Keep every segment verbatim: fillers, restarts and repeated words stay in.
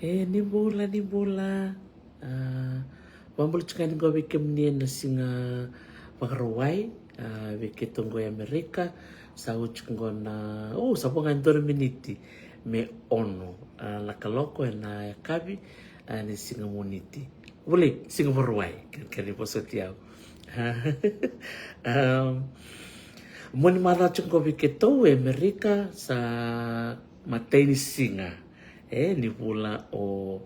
E ni bula, ni bula. A, vabula tiko ga ni qo vei kemuni ena siga Vakarauwai. A, vei keitou qo e Amerika sa oti qo na, o, sa vo ga e dua na miniti me ono, a, na kaloko ena yakavi, a, ni siga Moniti. Vuli, siga Vakarauwai, ke, ke ni vosoti au. Am, Moniti macawa tiko qo vei keitou e Amerika sa matai ni siga, e, ni vula o,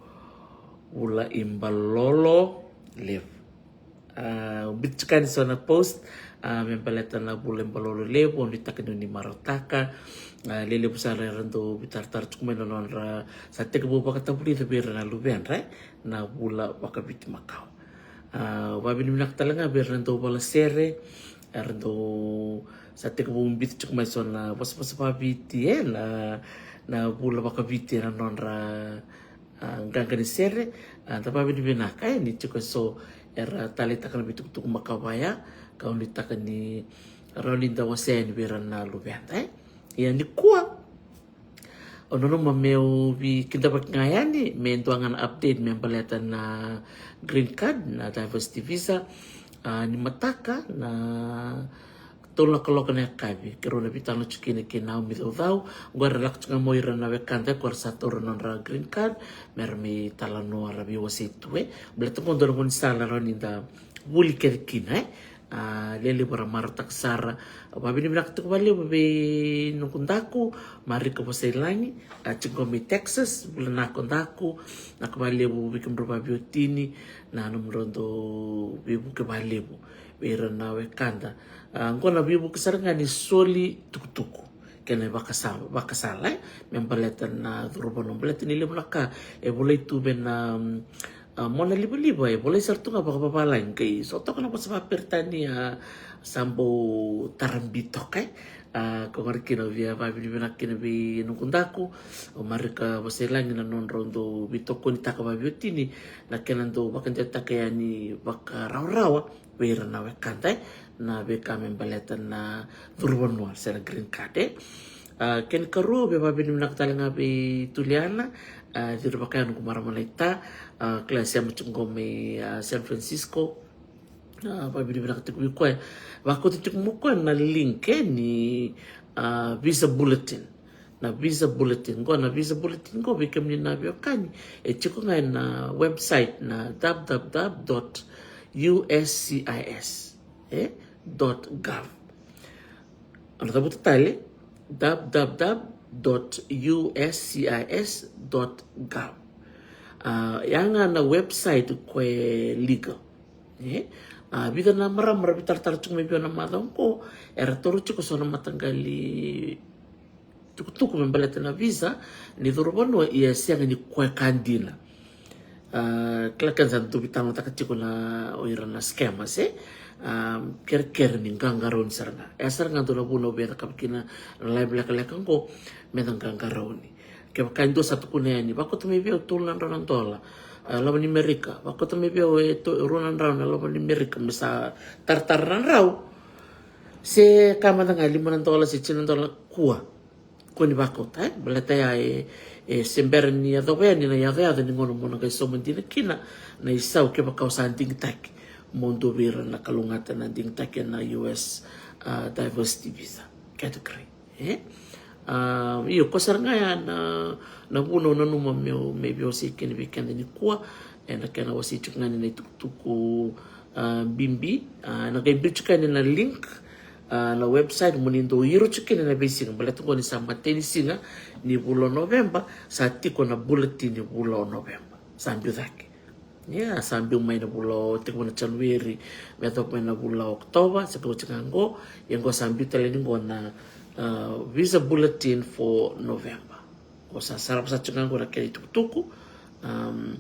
vula i Balolo Levu. A, biuta tiko yani so na post, a, me baleta na vula i Balolo Levu, au nuitaka ni o ni marautaka. A, lelevu sara era dau veitaratara tiko mai na nodra, sa tekivu vakatavulica vei ira na luvedra, e, na vula vakaviti makawa. A, vavinavinaka tale ga vei ira na dau vola sere, era dau sa tekivu biuta tiko mai so na vosavosa vakaviti, e, na, na vula vakaviti ena nodra, a, qaqa ni sere. A, da vavinavinaka, e, ni tiko so era taleitaka na veitukutuku makawa ya, kau nuitaka ni rawa ni da wasea yani vei ira na luveda, e. Ia nikua, au nanuma meu veikidavaki ga yani me dua ga na update me baleta na green card, na diversity visa. A, ni mataka na tolu na kaloko na yakavi, keirau na veitalanoa tiko kina kei Naomi Caucau. Qo era lako tiko ga mai o ira na wekada ko era sa taura na nodra green card, me ra mai talanoa, ra veiwasei tu, e. Baleta qo dua na gaunisala rawa ni da vuli kece kina, e. A, lelevu era marautaka sara. Vavinavinaka tiko vakalevu vei noqu daku, Marika Vosailagi, a, tiko mai Texas. Vula vinaka o daku, vinaka vakalevu vei kemudrau vaveiwatini na nomudrau dau veivuke vakalevu vei ira na wekada. A, qo na veivuke sara ga ni soli tukutuku kei na vakasa-, vakasala, e, me baleta na curu vanua, baleta ni levu na ka e volai tu vei na, mm, a, mona livaliva, e volai sara tu ga vakavavalagi, qai so toka na vosa vakaperitania, a, sa bau tarabi toka, e. A, ko gari kina au via vavinavinaka kina vei noqu daku, o Marika Vosailagi, na nodrau dau veitokonitaka vaveiwatini na kena dau vakadewataka yani vakarawarawa vei ira na wekada, e, na veika me baleta na curu vanua se na green card, e. A, kena ikarua, au via vavinavinaka tale ga vei Tuliana, a, Ciri Vakayanu, noqu marama naita, a, kila e sema tiko qo mai, a, San Francisco. A, vavinavinaka tiko vei koya. Vakauta tiko mai o koya na link, e, ni, a, visa bulletin. Na visa bulletin qo, na visa bulletin qo vei kemuni na veiwekani, e tiko ga ena website na w w w dot u s c i s, e, dot gov. Au na cavuta tale, w w w dot u s c i s dot gov. A, ya ga na website ko e legal, e. A, vica na marama ra veitaratara tiko mai vei au na macawa qo, era taura tiko so na mataqali tukutuku me baleta na visa ni curu vanua, ia sega ni koya ka dina. A, kila keda sa dau veitalanoataka tiko na o ira na scammers, e. A, kerekere ni qaqarauni sara ga. E sara ga dua na vuna au via cakava kina na live lekaleka qo, me da qaqarauni. Kevaka e dua sa tukuna yani, vakauta mai vei au tolu na drau na dola, a, loma ni Merika. Vakauta mai vei au e to-, rua na drau na loma ni Merika, me sa taratara na drau. Se ka mada ga lima na dola, se tini na dola, kua. Kua ni vakauta, e, baleta ya e, e se bera ni yacova yani na yacoyaco ni gauna mo na qai sauma dina kina na isau kevaka o sa digitaki mo dua vei ira na kalougata na digitaki ena U S, a, diversity visa category, e. A, io, ko sara ga ya na, na vuna au nanuma meu, me veiwasei kina vei keda nikua, ena kena wasei tiko ga ni na itukutuku, a, bibi, a, na qai biu tiko yani na link, a, na website mo ni dau iro tiko kina na veisiga, baleta qo ni sa matai ni siga ni vula o Noveba, sa tiko na bulletin ni vula o Noveba. Sa biu cake. Ia, sa biu mai na vula o, tekivu na January, me yacova mai na vula o October, sa biu tiko qo, ia qo sa biu tale ni qo na, a, visa bulletin for November. Ko sa sarava sa tiko qo na kena itukutuku. Um,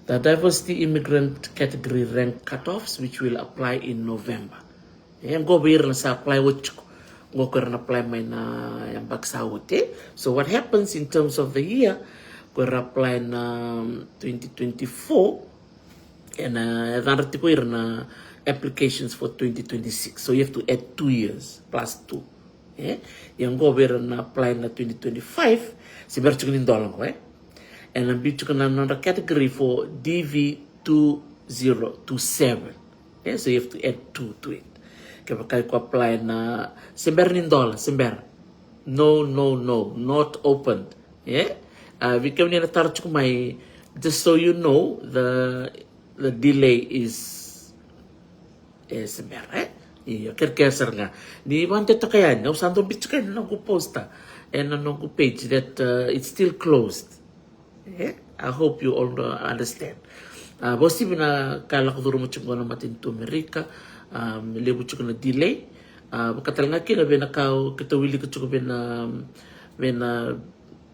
the diversity immigrant category rank cutoffs, which will apply in November. E, qo vei ira na sa apply oti tiko. Qo ko ira na apply mai na yabaki sa oti. So what happens in terms of the year, ko ira apply na, um, twenty twenty-four, ena yacadra tiko ira na applications for twenty twenty-six. So you have to add two years, plus two. E? Ia qo vei ira na apply na twenty twenty-five, se bera tiko ni dola qo, e? Ena biu tiko na nodra category for D V two zero two seven. Yeah, so you have to add two to it. Kevaka iko apply na, se bera ni dola, se bera. No, no, no, not opened. Yeah. Uh, vei kemuni na taro tiko mai, just so you know, the the delay is, e, se bera, e? Io, kerekere sara ga. Ni vakadeitaka yani, au sa dau biu tiko yani na noqu poster ena noqu page that, uh, it's still closed. E? I hope you all, uh, understand. Uh, vakasivi na ka e lako curuma tiko na matanitu Amerika, um, levu tiko na delay. Uh, vaka tale ga kina vei na ka keitou wilika tiko vei na, vei na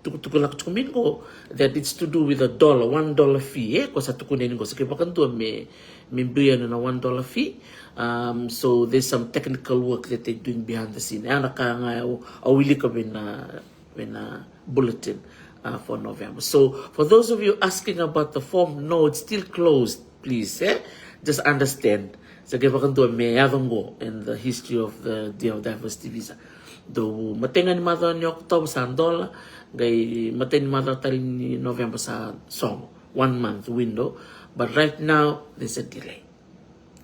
tukutuku lako tiko mai qo, that it's to do with a dollar, one dollar fee, e? Ko sa tukuni yani qo, sa kevaka dua me, me biu yani na one dollar fee. Um, so there's some technical work that they're doing behind the scene. E na ka ga au, au wilika vei na, vei na bulletin, uh, for November. So for those of you asking about the form, no, it's still closed, please, e? Just understand. Sa kevaka dua me yaco qo in the history of the Day of Diversity Visa. Dou matai ga ni macawa ni Okotova sa dola, qai matai ni macawa tale ni November sa sogo. One month window. But right now, there's a delay.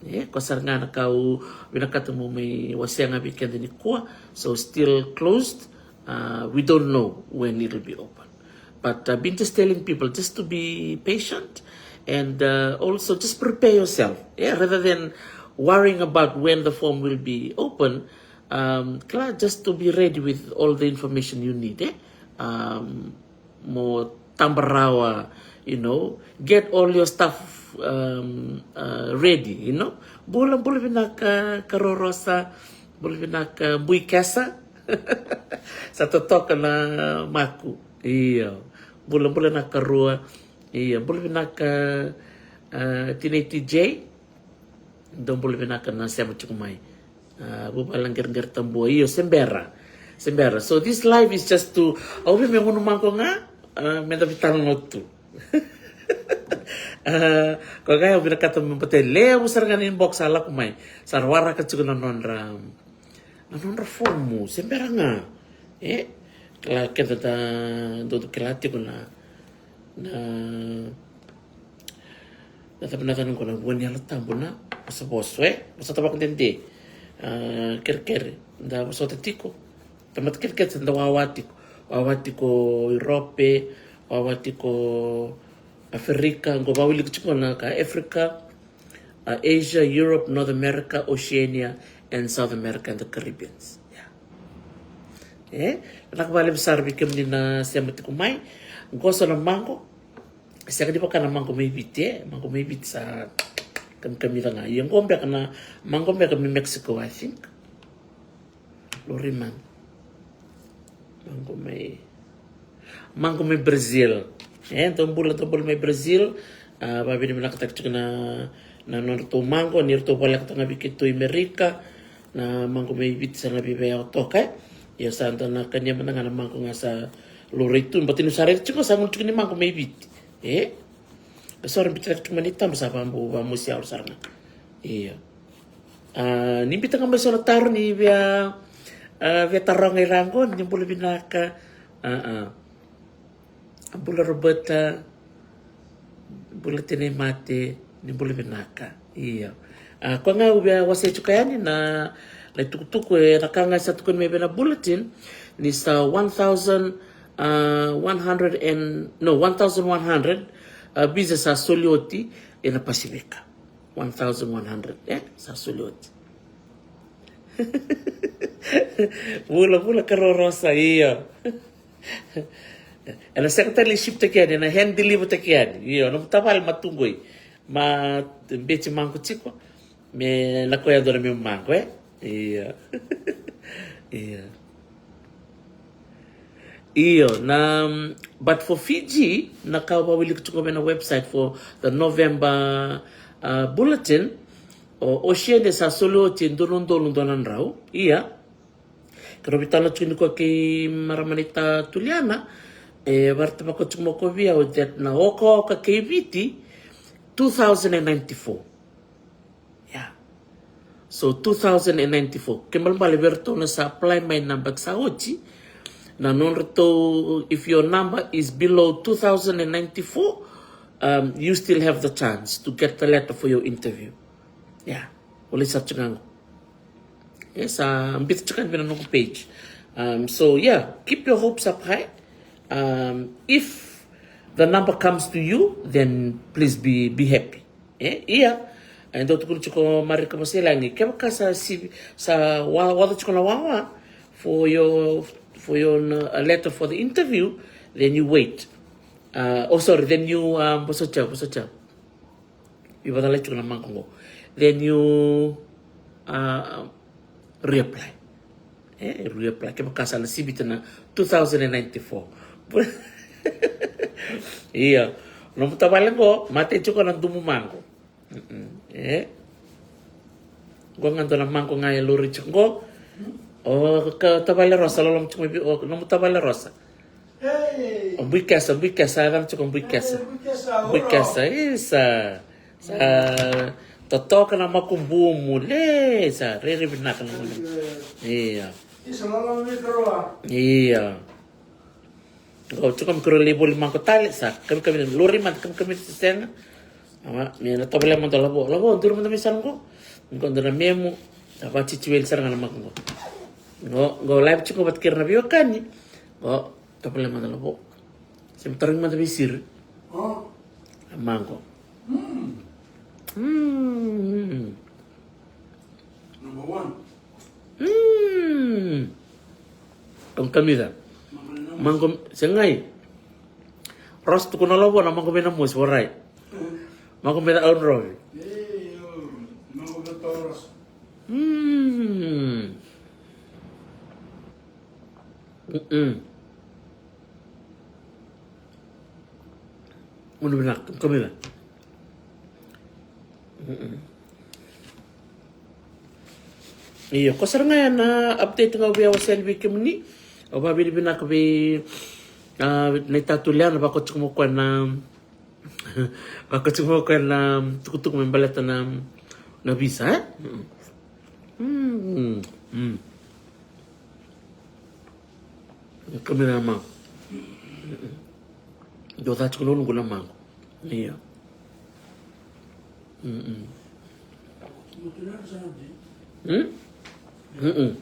E, ko sara ga na ka au vinakata meu mai wasea ga vei keda nikua. So still closed. Uh, we don't know when it'll be open. But I've been just telling people just to be patient and, uh, also just prepare yourself. Yeah, rather than worrying about when the form will be open, um, kila, just to be ready with all the information you need, e? Um, mo taba rawa, you know, get all your stuff, um, uh, ready, you know. Bula, bula vinaka Karua Rosa, bula vinaka Bui Kesa. Sa totoka na maku. Io. Bula, bula na Karua. Io, bula vinaka, uh, Tinei T J. Dou bula vinaka na sema tiko mai. Uh, vuvale na Qereqere Tabua. Io, se bera. Se bera. So this live is just to, au via me gunu maqo ga, uh, me da vitalanoa tu. Uh, ko ga au vinakata me bata levu sara ga na inbox a lako mai. Sa ra waraka tiko na nodra, na nodra fomu, se bera ga. E, kila keda da dau kila tiko na, na, na cava na yacana qo, na vua ni Yalo Tabu, na vosavosa, e? Vosota vakadede. A, kerekere, da vosota tiko. Tamata kerekere da wawa tiko. Wawa tiko Europe, wawa tiko Africa, qo vawilika tiko na ka Africa, a, Asia, Europe, North America, Oceania, and South America, and the Caribbeans. Yeah. E, vinaka vakalevu sara vei kemuni na sema tiko mai. Qo sa na maqo. Sega ni vaka na maqo mai Viti, e. Maqo mai Viti sa kamikamica ga. Ia qo beka na maqo beka mai Mexico, I think. Lori man. Maqo mai, maqo mai Brazil. E, dou bula, dou bula mai Brazil. A, vavinavinakataki tiko na, na nodratou maqo, ni ratou voleka toka ga vei keitou i Amerika. Na maqo mai Viti sa na vivea toka, e. Ia sa da na kania mada ga na maqo ga sa laurai tu, bati niu sa raica tiko sa gunu tiko ni maqo mai Viti. E? Ka sa ra biuta tiko mai na itaba sa vabu, vamosi yalo sara ga. Ia. A, ni biuta ga mai so na taro ni via, a, via taroga i ra qo, ni bula vinaka. A, a. Bula Roberta. Bula Tinei Mate, ni bula vinaka. Ia. A, koya ga au via wasea tiko yani na, na itukutuku e, na ka ga sa tukuni mai vei na bulletin, ni sa one thousand, a, one hundred and, no, one thousand one hundred, a, visa sa soli oti ena Pasifika. One thousand one hundred, e, sa soli oti. Vula, vula Karua Rosa, io. Ena sega tale ni ship taki yani, ena hand deliver taki yani. Io, nomu tavale ma tu qoi. Ma beci maqo tiko. Me na koya dua na me maqo, e? Io. Io. Io, na, um, but for Fiji, na ka au wilika tiko mai na website for the November, uh, bulletin, o Oceania sa soli oti e dua na udolu dua na drau. Ia. Keirau veitalanoa tiko nikua kei marama naita Tuliana, e, varata vaka tiko mai o koya vei au that na okaoka kei Viti, two thousand and ninety-four. Yeah. So, two thousand and ninety-four. Kena ibalebale vei iratou na sa apply mai na yabaki sa oti, Na nodratou, if your number is below two thousand and ninety-four, um, you still have the chance to get the letter for your interview. Yeah. Volai sara tiko ga qo. E sa biuta tiko ga vei na noqu page. Um, so yeah, keep your hopes up high. Um, if the number comes to you, then please be, be happy. E, ia. E dau tukuna tiko Marika Vasilagi, kevaka sa sivi, sa wa, waca tiko na wawa for your, for your, uh, letter for the interview, then you wait. Uh, oh, sorry, then you, um, vosa tiko, vosa tiko. Ivacalai tiko na maqo qo. Then you, uh, reapply. E, reapply. Kevaka sa na sivita na two thousand and ninety-four. Ia. Nomu tavale qo, mate tiko na dumu maqo. Mm-mm. E. Qo ga dua na maqo ga e lori tiko qo. O ka tavale Rosa, loloma tiko mai vei, o nomu tavale Rosa. Hey. O Bui Kesa, Bui Kesa, e cana tiko Bui Kesa. Hey, Bui Kesa, Bui oro. Kesa, isa. Sa totoka na makubumu, le, sa rere vinaka na gone. Ia. Isa, loloma vei karua. Ia. Qo tiko mai karua lai voli maqo tale, sa kamikami, lori mada kamikami se sega. Awa, me na tavale mada lavo, lavo, duru mada mai sara qo. Qo dua na memu, sa vatitiweli sara ga na maqo qo. Qo, qo live tiko vata kei ira na veiwekani. Qo, tavale mada lavo. Se me tarogi mada vei Siri. Oh. A maqo. Mm. Mm. Number one. Mm. Kamikamica. Maqo, se qai. Ros, tukuna lavo na maqo vei na mosi, warai. Mm. Maqo vei na aunrovi. Ei, o, maqo vei na Ros. Mm. Mm-mm. Unu vinaka, kamikamica. Mm-mm. Io, ko sara ga ya na update ga au via wasea vei kemuni. Au vavinavinaka vei, ah, na itatu Liana, vako tiko mo koya na, vako tiko mo koya na tukutuku me baleta na, na visa, e? Mm. Mm. Mm. Kamikamica na maqo. Dou ca tiko na uluqu na maqo. Ia. Mm-mm. Mm? Mm-mm.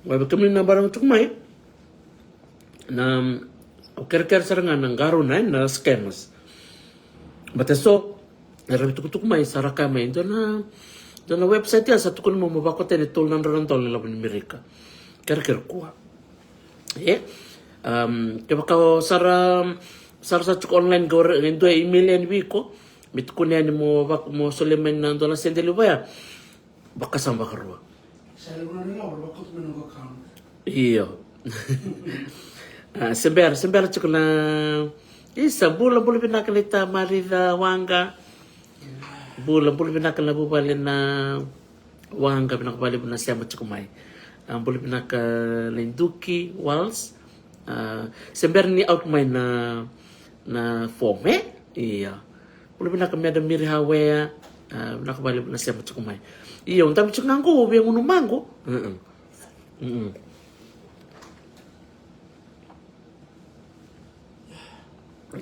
Vei kemuni na barau tiko mai. Na, au kerekere sara ga na qarauna, e, na scammers. But e so era veitukutuku mai, sa ra kaya mai, dua na, dua na website ya sa tukuni mo, mo vakota yani e tolu na drau na dola na ilavo ni Merika. Kerekere kua. E, um, kevaka o sa ra, sa ra sa tiko online, qo e dua e email yani vei iko me tukuna yani mo vak-, mo solia mai na dua na sede levu ya. Vakasama vakarua. Sa levu na noqu account. Io. Ah, se bera, se bera tiko na. Isa, bula, bula vinaka na ita Marica Waqa. Bula, bula vinaka na vuvale na Waqa, vinaka vakalevu na sema tiko mai. Ah, bula vinaka na iDuki Wals. Ah, se bera ni out mai na, na form, e? Ia. Bula vinaka Madam Miri Hawea, ah, vinaka vakalevu na sema tiko mai. Ia, au dabe tiko ga qo, au via gunu maqo. Mm-mm. Mm-mm.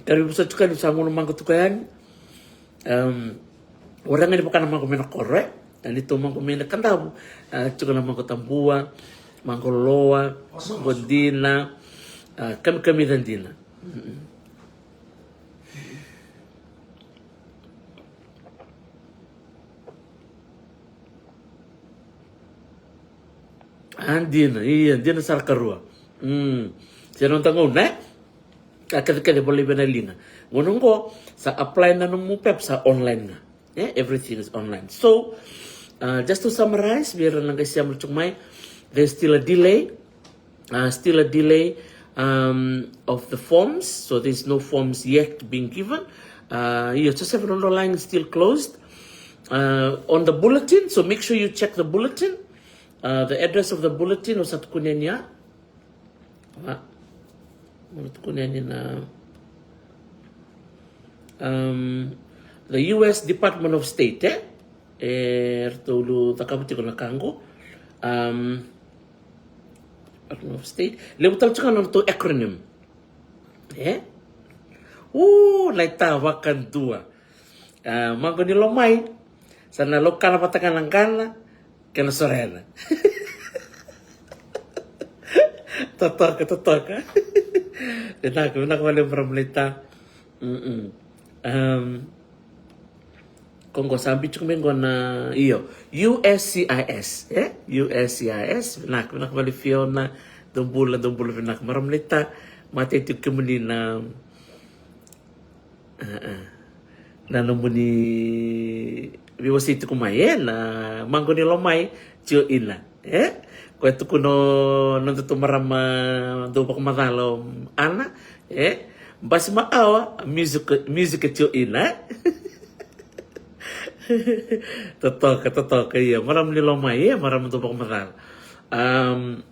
Kari vusa tiko ni sa gunu maqo tiko yani. Em, warai ga ni vaka na maqo mai na koro, e? Ni tou maqo mai na Kadavu, ah, tiko na maqo tabua, maqo loa, maqo dina, ah, kamikamica dina. Mm-mm. A dina, ia, dina sara karua. Mm. Se noda gauna, e? A kecekece volai vei na liga. Gauna qo, sa apply na nomu pepa sa online ga. E, everything is online. So, uh, just to summarize, vei ira na qai sema tiko mai, there's still a delay. Uh, still a delay, um, of the forms, so there's no forms yet being given. Uh, your Joseph Rondo line is still closed. Uh, on the bulletin, so make sure you check the bulletin. Uh, the address of the bulletin, o sa tukuni yani ya. Ah, o sa tukuni yani na, um, the U S Department of State, e? E ratou cakava tiko na ka qo. Um, Department of State. Levu tale tiko na nodratou acronym. E? U, na ita vakadua. A, Mago ni Lomai. Sa na laukana vata ga na qana kei na sorena. Totoka, totoka. Vinaka, vinaka vakalevu, marama na ita. Mm-mm. Em, ko qo sa biu tiko mai qo na, io, U S C I S, e? U S C I S, vinaka, vinaka vakalevu Fiona, dou bula, dou bula vinaka, marama na ita, matai tiko kemuni na, a, a, na nomuni veiwasei tiko mai, e? Na Mago ni Lomai, Tio Ina. E? Koya tukuna o nodatou marama dau vakamacala o Ana, e? Basi ma awa, music, music e Tio Ina, e? Totoka, totoka, ia. Marama ni Lomai, e? Marama dau vakamacala. Um,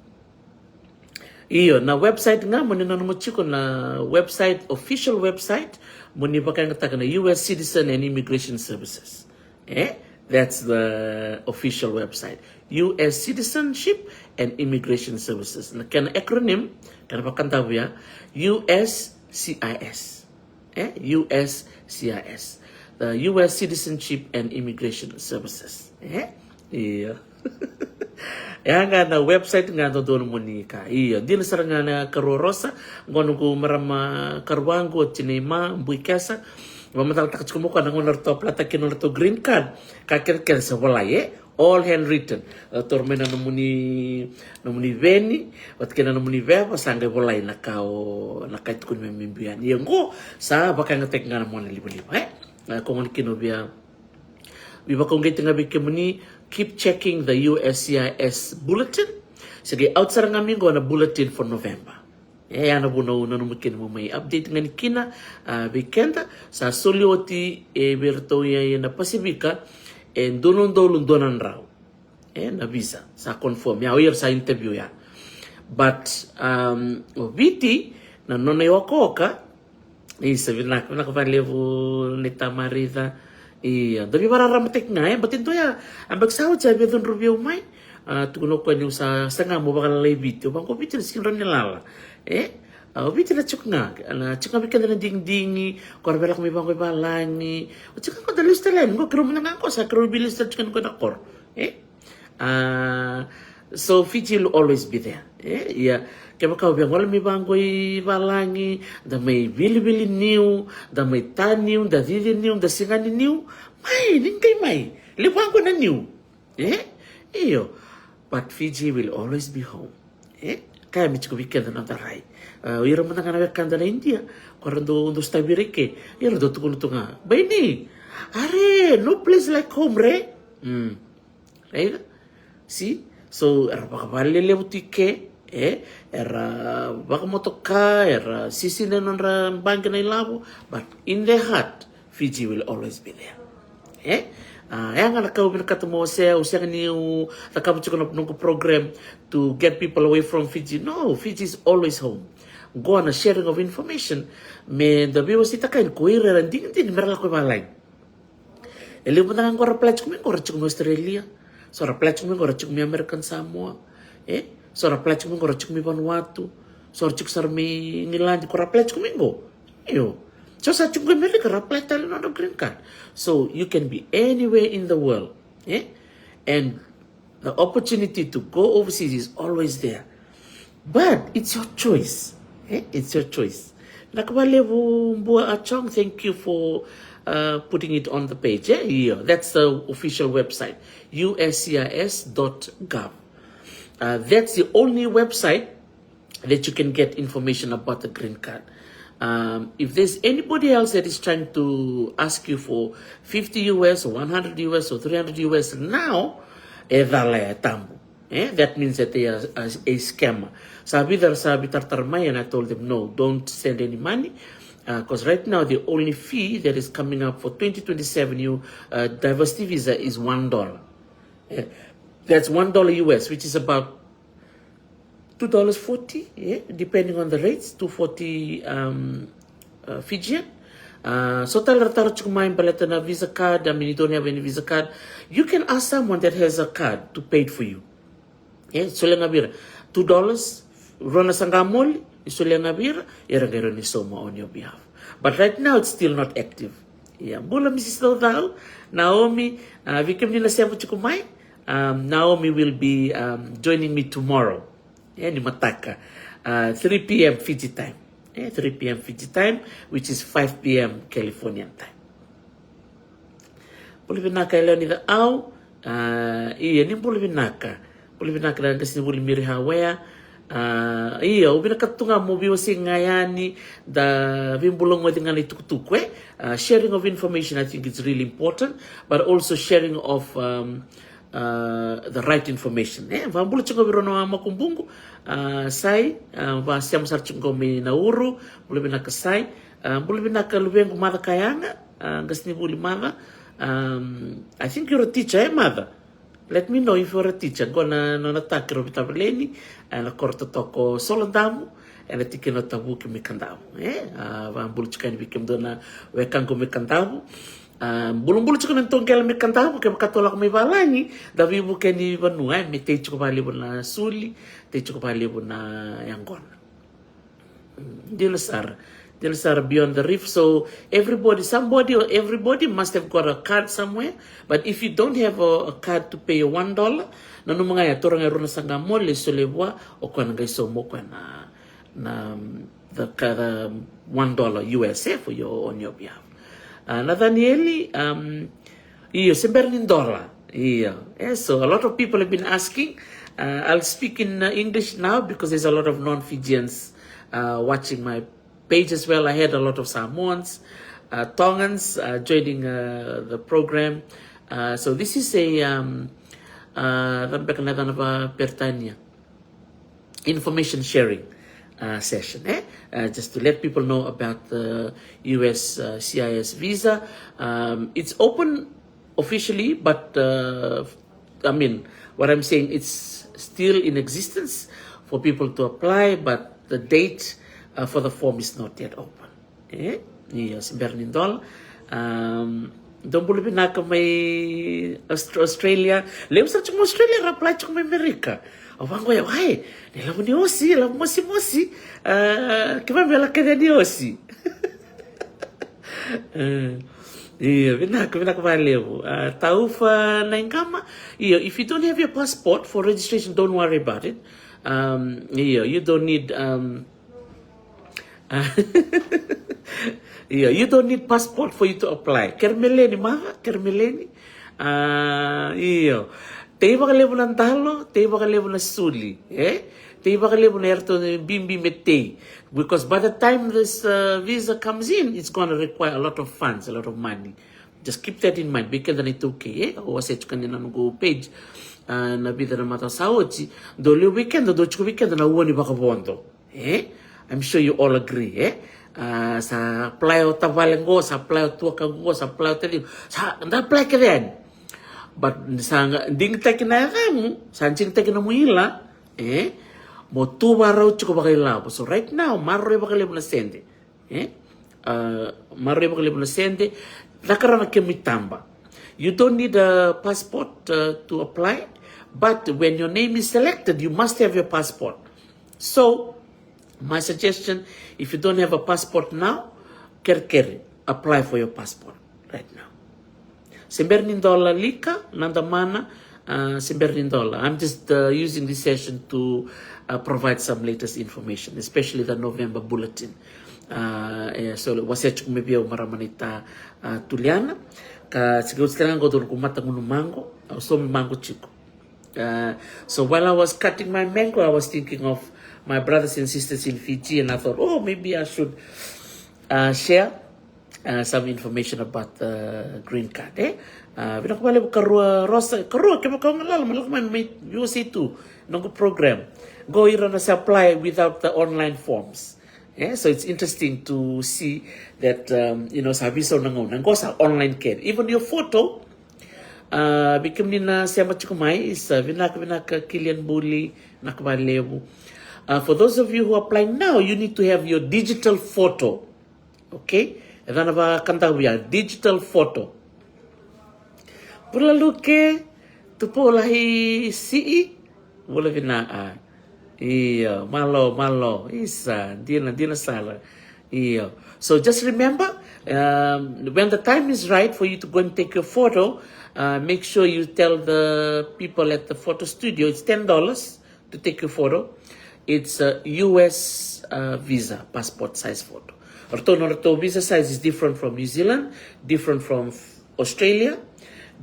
io, na website ga mo ni nanuma tiko na website, official website, mo ni vakayagataka na U S Citizen and Immigration Services. E? That's the official website. U S Citizenship and Immigration Services. Na kena acronym, kena vakadavuya, U S C I S. E? U S C I S. The U S Citizenship and Immigration Services. E? Io. Ya ga na website ga dodonu mo ni ka. Io, dina sara ga na karua Rosa, qo noqu marama karua qo, o Tineima Buikesa. Vamatalataka tiko mo koya na gauna ratou apply-taka kina nodratou green card. Ka kece kece sa volai, e? All handwritten. E, taura mai na nomuni, nomuni veni, vata kei na nomuni veva, sa qai volai na ka o, na ka e tukuni me biu yani. Ia qo, sa vakayagataki ga na monalivaliva, e? E, ko gona kina o via veivakauqeti ga vei kemuni, keep checking the U S C I S bulletin. Se qai out sara ga mai qo na bulletin for November. E, ya na vuna au nanuma kina mo mai update ga ni kina, a, vei keda. Sa soli oti, e, vei iratou ia, ia na Pasifika, e, dua na udolu dua na drau. E, na visa, sa confirm. Ya, o ira sa interview ya. But, um, o Viti, na nona iokaoka, isa, vinaka, vinaka vakalevu na ita Marica. Ia, da veivakararamataki ga, e, but e dua ya, a, beka sa oti a via cudruvi au mai. A, tukuna o koya niu sa saga mo vakalalai Viti. Au vaqo Viti na sega ni rawa ni lala. E? A, o Viti na tiko ga, na tiko ga vei keda na digidigi, ko ra via lako mai vaqo i valagi. O tiko ga qo da lesu tale yani, qo keirau mada ga qo sa keirau veilesu tale tiko yani qo na koro. E? A, so Fiji will always be there. E? Ia, kevaka o via gole mai vaqo i valagi, da mai vilivili niu, da mai ta niu, da cici niu, da sega ni niu, mai, ni qai mai. Levu vaqo na niu. E? Io. But Fiji will always be home. E? Kaya me tiko vei keda na noda rai. A, o ira mada ga na wekada na Idia, ko ra dau, dau sotavi ira i ke, ira dau tukuna tu ga, baini, are, no place like home, re? Mm. Right? See? So, era vakavalelevu tu i ke, e? Era vakamotoka, era sisina na nodra baqe na ilavo, but in their heart, Fiji will always be there. E? A, ya ga na ka au vinakata mo se, au sega niu cakava tiko na noqu program to get people away from Fiji. No, Fiji is always home. Qo na sharing of information, me da veiwaseitaka yani ko ira era digidigi me ra lako i valagi. E levu mada ga qo ra apply tiko mai qo ra tiko mai Australia. So ra apply tiko mai qo ra tiko mai American Samoa. E? So ra apply tiko mai qo ra tiko mai Vanuatu. So ra tiko sara mai England, ko ra apply tiko mai qo. Io. So sa tiko qo America ra apply tale na nodra green card. So you can be anywhere in the world. E? And the opportunity to go overseas is always there. But it's your choice. E? It's your choice. Vinaka vakalevu Bua Achong, thank you for, uh, putting it on the page. E? Io, that's the official website, U S C I S dot gov. Uh, that's the only website that you can get information about the green card. Um, if there's anybody else that is trying to ask you for fifty U S or one hundred U S or three hundred U S now, e cala ya, e tabu. E, that means that they are a, a scammer. Sa vica era sa veitaratara mai, and I told them, no, don't send any money. Because right now the only fee that is coming up for twenty twenty-seven, you, uh, diversity visa is one dollar. E, that's one dollar U S, which is about two dollars forty, e, depending on the rates, two forty, um, uh, Fijian. Uh, so tale ra taro tiko mai baleta na visa card, I mean, you don't have any visa card. You can ask someone that has a card to pay it for you. E, solia ga vei ira, two dollars, Rua na saqa moli ni solia ga vei ira, era qai rawa ni sauma on your behalf. But right now it's still not active. Ia, bula Mrs Caucau, Naomi, a, vei kemuni na sema tiko mai, um, Naomi will be, um, joining me tomorrow. E, ni mataka, a, three p.m. Fiji time. E, three p.m. Fiji time, which is five p.m. Californian time. Bula vinaka e lewe ni cau. A, ia, ni bula vinaka. Bula vinaka na qasenivuli Miri Hawea. A, ia, au vinakata tu ga mo veiwasei ga yani, da veibulagoci ga na itukutuku, e. A, sharing of information, I think it's really important, but also sharing of, um, uh, the right information. E, vabula tiko vei rau na wamakubuqu, a, Sai, a, vasema sara tiko mai Nauru, bula vinaka Sai. A, bula vinaka luvequ Maca Kayaga, a, qasenivuli Maca. Um, I think you're a teacher, e Maca? Let me know if you're a teacher. Qo na nona taki Rovi Tavaleni, a, na koro totoka o Solodamu, ena tikina o Tavuki mai Kadavu. E, a, vabula tiko yani vei kemudou na wekaqu mai Kadavu. A, bulubulu tiko na nodatou qele mai Kadavu, kevaka tou lako mai valagi, da veivuke ni vanua, e, me tei tiko valevu na suli, tei tiko valevu na yaqona. Mm, dina sara. Dina sara, beyond the reef. So everybody, somebody or everybody must have got a card somewhere. But if you don't have a, a card to pay your one dollar, nanuma ga ya, taura ga e rua na saqa moli, solia vua, o koya na qai sauma o koya na, na, um, the, ka- the one dollar U S, e, for your, on your behalf. A, Nathanieli, um, io, se bera ni dola. Io. E, so a lot of people have been asking. Uh, I'll speak in, uh, English now because there's a lot of non-Fijians, uh, watching my page as well. I had a lot of Samoans, uh, Tongans, uh, joining, uh, the program. Uh, so this is a, um, uh, cava beka na yacana vakaperitania, information sharing, uh, session, e? Uh, just to let people know about the U S, uh, C I S visa. Um, it's open officially, but, uh, I mean, what I'm saying, it's still in existence for people to apply, but the date, uh, for the form is not yet open. E? Io, se bera ni dola. Um, dou bula vinaka mai Aust- Australia. Levu sara tiko mai Australia ra apply tiko mai Amerika. Au vaqo ya, wai, ni lavo ni osi, lavo mosimosi. Uh, kevaka me lako kece ni osi. E, io, vinaka, vinaka valevu. Uh, Taufa Naigama. Io, if you don't have your passport for registration, don't worry about it. Um, io, you don't need, um, io, you don't need passport for you to apply. Kermeleni, Maca, kermeleni. A, io. Tei vakalevu na dalo, tei vakalevu na suli, e? Tei vakalevu na eratou bibi me tei. Because by the time this, uh, visa comes in, it's gonna require a lot of funds, a lot of money. Just keep that in mind. Vei keda na iTaukei, e? Au wasea tiko yani na noqu page, a, na vica na macawa sa oti. Dou levu vei keda, dou tiko vei keda na ua ni vakavodo. E? I'm sure you all agree, e? A, sa apply o tavale qo, sa apply o tuakaqu qo, sa apply o taciqu, sa da apply kece yani. But sa ga digitaki na yacamu, sa digitaki na nomu ila, e? Mo tu vakarau tiko vakailavo. So right now, maroroi vakalevu na sede, e? A, maroroi vakalevu na sede, caka rawa na kemu itaba. You don't need a passport, uh, to apply, but when your name is selected, you must have your passport. So, my suggestion, if you don't have a passport now, kerekere, apply for your passport right now. Se bera ni dola, Lika Nadamana, uh, se bera ni dola. I'm just, uh, using this session to, uh, provide some latest information, especially the November bulletin. Uh, e, so, wasea tiko mai vei au marama naita, uh, Tuliana. Ka sika uti tale ga qo dua noqu mataqu numaqu, au saumi maqu tiko. Uh, so while I was cutting my mango, I was thinking of my brothers and sisters in Fiji, and I thought, oh, maybe I should, uh, share, uh, some information about the green card, e? Uh, vinaka vakalevu Karua Rosa, Karua, kevaka o galala, mo lako mai, mai veiwasei tu noqu program. Qo ira na sa apply without the online forms. Yeah, so it's interesting to see that, um, you know, sa veisau na gauna. Qo sa online kece. Even your photo, uh, vei kemuni na sema tiko mai, sa vinaka, vinaka Kilian Buli, vinaka vakalevu. Uh, for those of you who apply now, you need to have your digital photo. Okay? E cana vakadavu ya, digital photo. Bula Luke, Tupou Lahi Si'i, bula vinaka. Io, malo, malo. Isa, dina, dina sara. Io. So just remember, um, when the time is right for you to go and take your photo, uh, make sure you tell the people at the photo studio it's ten dollars to take your photo. It's a U S uh, visa, passport size photo. Ratou na ratou visa size is different from New Zealand, different from Australia,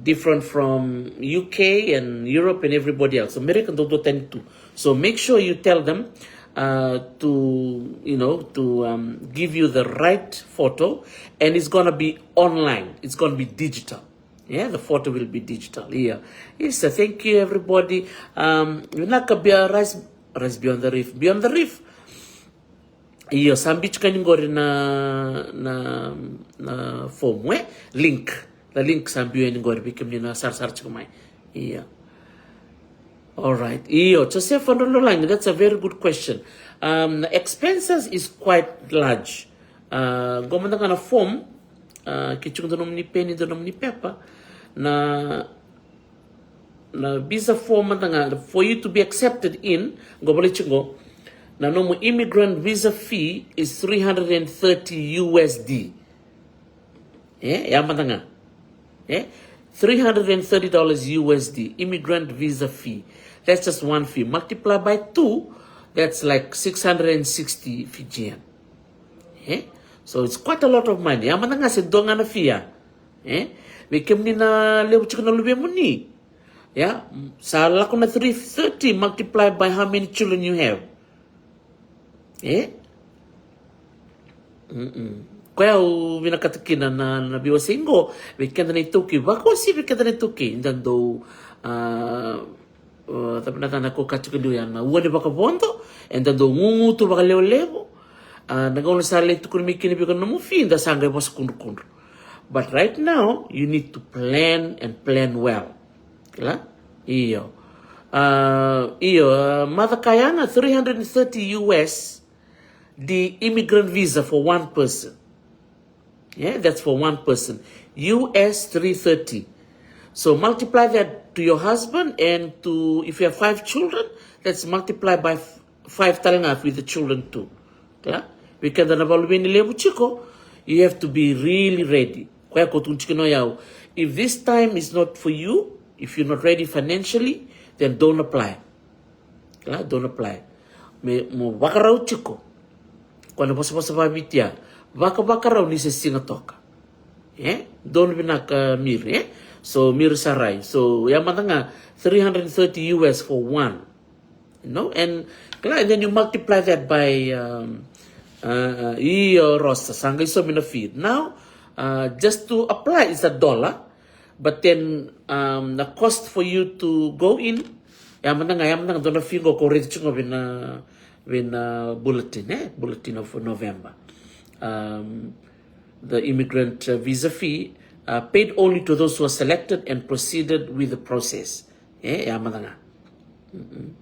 different from U K and Europe and everybody else. America dodua tani tu. So make sure you tell them uh, to, you know, to um, give you the right photo, and it's gonna be online. It's gonna be digital. Yeah, the photo will be digital. Yeah. Yes, uh, thank you everybody. Um, vinaka bia Rise, Rise Beyond the Reef. Beyond the Reef. Io, sa biu tiko yani qori na, na, na fomu, e? Link. Na link sa biu yani qori vei kemuni na sarasara tiko mai. Io. Alright. Io, Joseph Andrololangi, that's a very good question. Um, na expenses is quite large. Uh, qo mada ga na form, uh, ke tiko dua nomuni peni, dua nomuni pepa, na na visa form mada ga, for you to be accepted in, qo volai tiko qo, na nomu immigrant visa fee is three hundred and thirty U S D. E, ya mada ga. E, three hundred and thirty dollars U S D, immigrant visa fee. That's just one fee. Multiply by two, that's like six hundred and sixty Fijian. E? So it's quite a lot of money. Ya mada ga se dua ga na fee ya. E? Vei kemuni na levu tiko na luvemuni. Ya, sa lako na three thirty multiply by how many children you have. E? Mm-mm. Koya au vinakata kina na, na veiwasei qo, vei keda na iTaukei, vakawasei vei keda na iTaukei, da dau, ah, uh, cava na yacana ko ka tiko liu ya, na ua ni vakavodo, eda dau gugutu vakalevulevu. Uh, na gauna sa lai tukuni mai kina vei iko na nomu fee, da sa qai vosa kudrukudru. But right now, you need to plan and plan well. Kila? Io. Uh, io, uh, Mother Kayana, three hundred and thirty U S, the immigrant visa for one person. Yeah, that's for one person. U S three thirty. So multiply that to your husband and to, if you have five children, that's multiply by f- five tale ga with the children too. Kila? Vei keda na vakaluveni levu tiko, you have to be really ready. Koya ko tukuna tiko o yau. If this time is not for you, if you're not ready financially, then don't apply. Kila, don't apply. Me mo vakarau tiko. Ko na vosavosa vaviti ya. Vakavakarau ni se siga toka. E? Donu vinaka Miri, e? So Miri Sarai. So ya mada ga three hundred thirty U S for one. You know, and kila, and then you multiply that by um, uh, uh, io Rosa, sa qai somi na fee. Now, uh, just to apply is a dollar, but then um, the cost for you to go in, ya mada ga, ya mada ga dua na fee qo ko raica tiko vei na, vei na bulletin, e? Bulletin of November. Um, the immigrant uh, visa fee uh, paid only to those who are selected and proceeded with the process. E, ya mada ga. Mm-mm.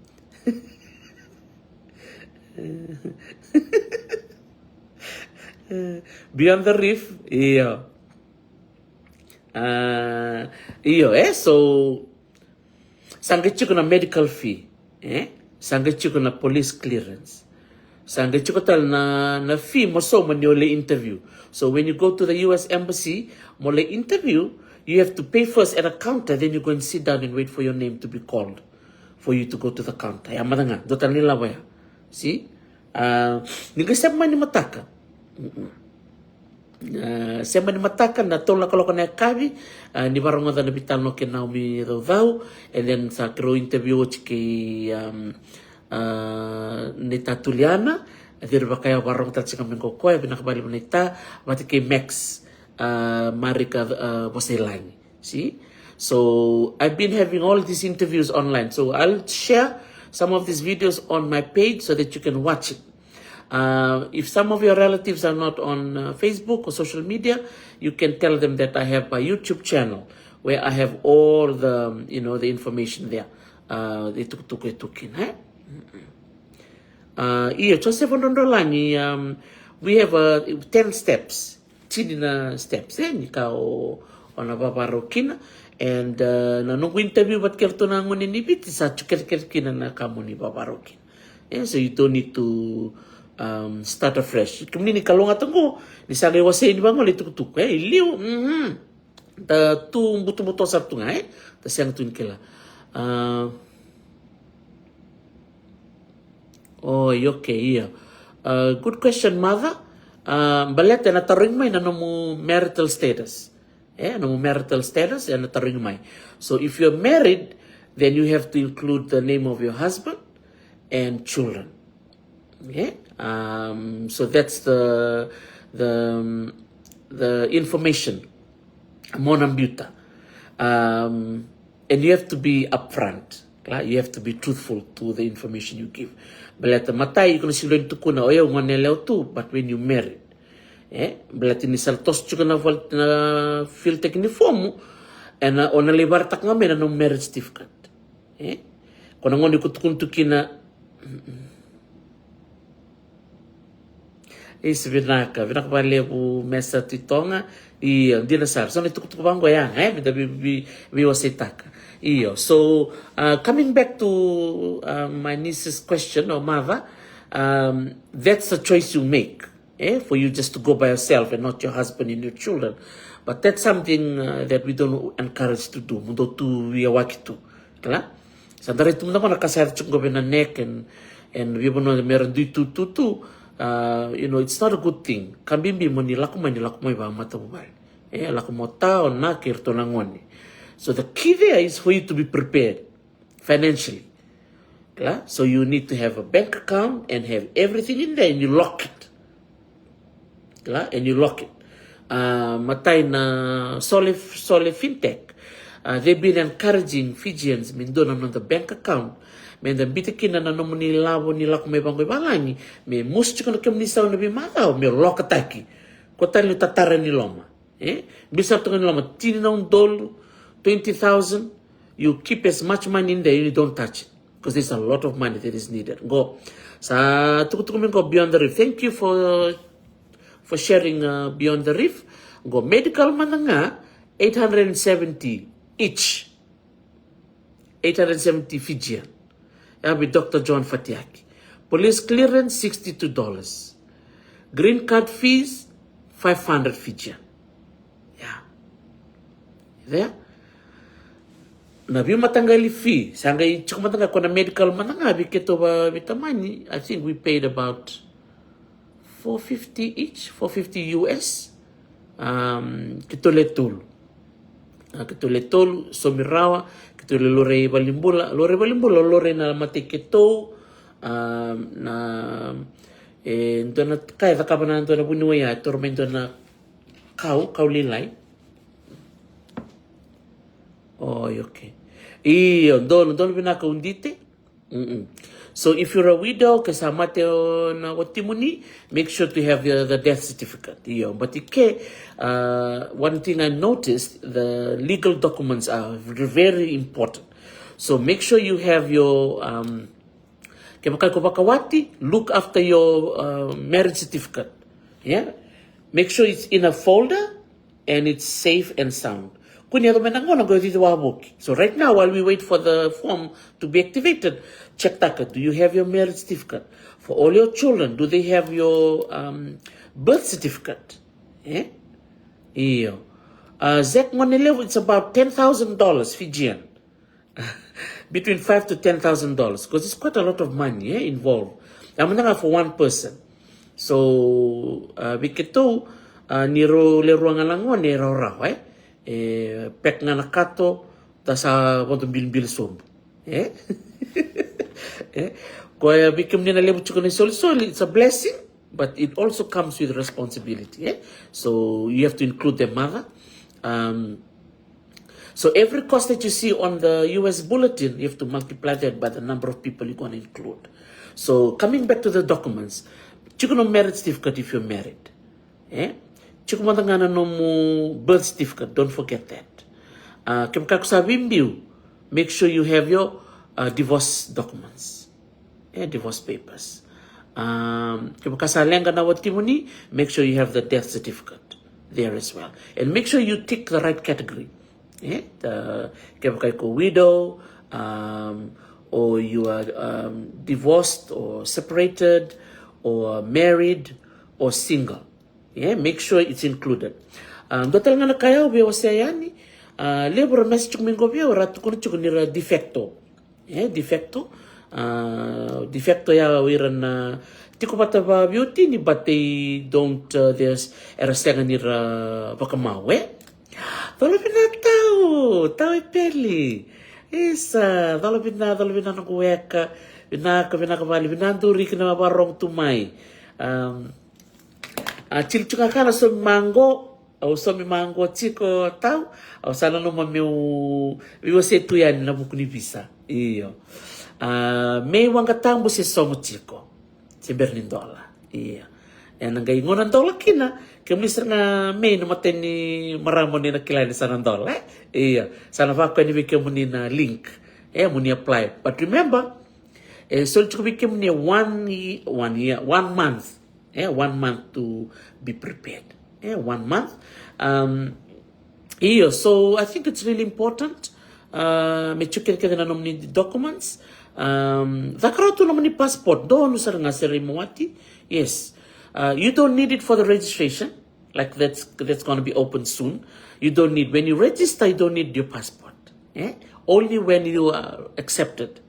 Beyond the Reef, io. Ah, io, e, so sa qai tiko na medical fee, e? Sa qai tiko na police clearance. Sa qai tiko tale na, na fee mo sauma ni o lai interview. So when you go to the U S embassy mo lai interview, you have to pay first at a counter, then you go and sit down and wait for your name to be called for you to go to the counter. Ya mada ga, dua tale na ilavo ya. See? Ah, ni qai sema ni mataka. Mm-mm. Ah, sema ni mataka na tolu na kaloko na yakavi, ah, ni vakarogoca na veitalanoa kei Naomi Caucau, and then sa keirau interview oti kei, um, ah, Naita Tuliana, e ciri vaka ya vakarogo tale tiko mai qo koya, vinaka vakalevu Naita, vata kei Max, ah, Marika, ah, Vosailagi. See? So I've been having all these interviews online. So I'll share some of these videos on my page so that you can watch it. Uh, if some of your relatives are not on uh, Facebook or social media, you can tell them that I have my YouTube channel where I have all the, um, you know, the information there. Uh, the tukutuku e tukina, eh? Uh, io, Joseph Odrodrolani, um, we have uh, ten steps. Tini na steps, eh, ni ka o, o na vavarau kina. And uh, na noqu interview vata kei ratou na gone ni Viti sa tu kecekece kina na ka mo ni vavarau kina. E, so you don't need to, um, start afresh. Kemuni ni kalougata qo, ni sa qai wasei ni vagole tukutuku, e, i liu, mhm. Da tu butobuto sara tu ga, e? Da sega tu ni kila. Ah, oi, okay, ia. Ah, good question, mother. Ah, baleta ena tarogi mai na nomu marital status. E, nomu marital status ena tarogi mai. So if you're married, then you have to include the name of your husband and children. Okay? Um, so that's the, the, um, the information mo na biuta. Um, and you have to be upfront. Kila, you have to be truthful to the information you give. Baleta matai, iko na sega ni tukuna, o yau gone yalewa tu, but when you married. E, baleta ni sa toso tiko na val-, na filltaki ni fomu, ena, o na lai vakaraitaka ga mai na nomu marriage certificate. E, ko na gauna iko tukuna tu kina. Isa, vinaka, vinaka vakalevu Mesa Titoga. Io, dina sara. So na itukutuku vaqo ya, e, me da vei, vei, veiwaseitaka. Io, so, uh, coming back to, uh, my niece's question, or mother, um, that's the choice you make, eh, for you just to go by yourself and not your husband and your children. But that's something, uh, that we don't encourage to do. Mo dou tu via waki tu. Kila? Sa da rai tu mada qo na ka sa yaco tiko qo vei na neck and, and veivanua me ra dui tu, tu, tu. Uh, you know, it's not a good thing. Ka bibi mo ni lako mai, ni lako mai vakamatavuvale. E, lako mo ta, o na kei ratou na gone. So the key there is for you to be prepared financially. Kila? So you need to have a bank account and have everything in there and you lock it. Kila? And you lock it. Uh, matai na Sole, Sole Fintech. Uh, they've been encouraging Fijians me dua na noda bank account. Me da biuta kina na nomuni lavo ni lako mai vaqo i valagi. Me musu tiko na kemuni sau na veimacawa, me lokataki. Ko tale ni tatara ni loma. Eh? Biu sara toka ni loma, tini na udolu, twenty thousand, you keep as much money in there and you don't touch it. Because there's a lot of money that is needed. Qo, sa tukutuku mai qo Beyond the Reef. Thank you for, for sharing, uh, Beyond the Reef. Qo, medical mada ga, eight hundred and seventy each. Eight hundred seventy Fijian. Ya vei Doctor John Fatiaki. Police clearance, sixty-two dollars. Green card fees, five hundred Fijian. Ya. There. Na veimataqali fee, sa qai tiko mada ga ko na medical mada ga, vei keitou vaveitamani, I think we paid about four fifty each, four fifty U S. Um, keitou le tolu. Ah, keitou le tolu, saumi rawa, keitou le lorei valenibula, lorei valenibula, lorei na mate keitou, um, na, e, dua na ka e cakava na dua na vuniwai ya, e toro mai dua na kau, kau lailai. Oi, okay. Io, donu, donu vinaka Udite. Mm-mm. So if you're a widow, ke sa mate o na watimuni, make sure to have the, the death certificate. Io, but i ke, uh, one thing I noticed, the legal documents are v-, very important. So make sure you have your, um, kevaka iko vakawati, look after your, uh, marriage certificate. Yeah? Make sure it's in a folder and it's safe and sound. Kua ni yaco mai na gauna qo e cici wavoki. So right now, while we wait for the form to be activated, check taka, do you have your marriage certificate? For all your children, do they have your, um, birth certificate? Eh? Io. Uh, Zek Gone Levu, it's about ten thousand dollars Fijian. Between five to ten thousand dollars, 'cause it's quite a lot of money, eh, involved. Ia mada ga for one person. So, uh, vei keitou, uh, ni rau le rua ga na gone e rawarawa, eh? E pek ga na kato, da sa vodo bilibili sobu. Eh? Eh? Koya vei kemuni na levu tiko na isolisoli, it's a blessing, but it also comes with responsibility, eh? So you have to include the mother. Um, so every cost that you see on the U S bulletin, you have to multiply that by the number of people you're gonna include. So coming back to the documents, tiko na marriage certificate if you're married. Eh? Tiko mada ga na nomu birth certificate, don't forget that. Ah, kevaka ko sa veibiu, make sure you have your, uh, divorce documents. Eh, divorce papers. Um, kevaka sa leqa na watimuni, make sure you have the death certificate there as well. And make sure you tick the right category. Eh, the, kevaka iko widow, um, or you are um, divorced or separated or married or single. Yeah, make sure it's included. Uh, dua tale ga na ka au via wasea yani, uh, levu ra message tiko mai qo vei au ra tukuna tiko ni ra de facto. E, de facto. Uh, de facto ya o ira na tiko vata vaveiwatini, but they don't, uh, there's, era sega ni ra vakamau, e? Cola vina tau, tau e peli. Isa, cola vina, cola vina na kueka. Vinaka, vinaka vale, vina duri kina vakarorogo tu mai. Um, a, tili tu ga ka na somi maqo, au somi maqo tiko tau, au sa nanuma meu veiwasei tu yani na vuku ni visa. Io. A, mei Waqatabu se sogo tiko. Se bera ni dola. Io. Ena qai gauna dola kina, kemuni sara ga mei na matai ni marama ni na kila ni sa na dola, e? Io. Sa na vako yani vei kemuni na link. E, mo ni apply. But remember, e soli tiko vei kemuni e one ye-, one year, one month. E, one month to be prepared. E, one month. Um, io, so I think it's really important. Uh, me check kece na nomuni documents. Um, caka rawa tu nomuni passport. Donu sara ga Serei Mawati. Yes. Uh, you don't need it for the registration. Like that's that's going to be open soon. You don't need, when you register, you don't need your passport. Eh? Only when you are accepted.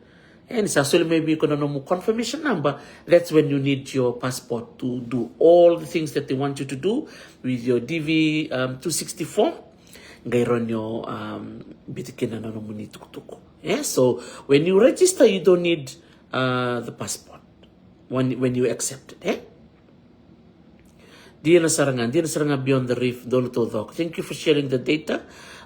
And it's actually maybe going to know confirmation number. That's when you need your passport to do all the things that they want you to do with your D V um, two sixty form. Qai run your um, bitikina na nomuni tukutuku. Eh? So when you register, you don't need uh, the passport when when you accept it. Eh? Dina sara ga, dina sara ga Beyond the Reef, donu taucoko. Thank you for sharing the data.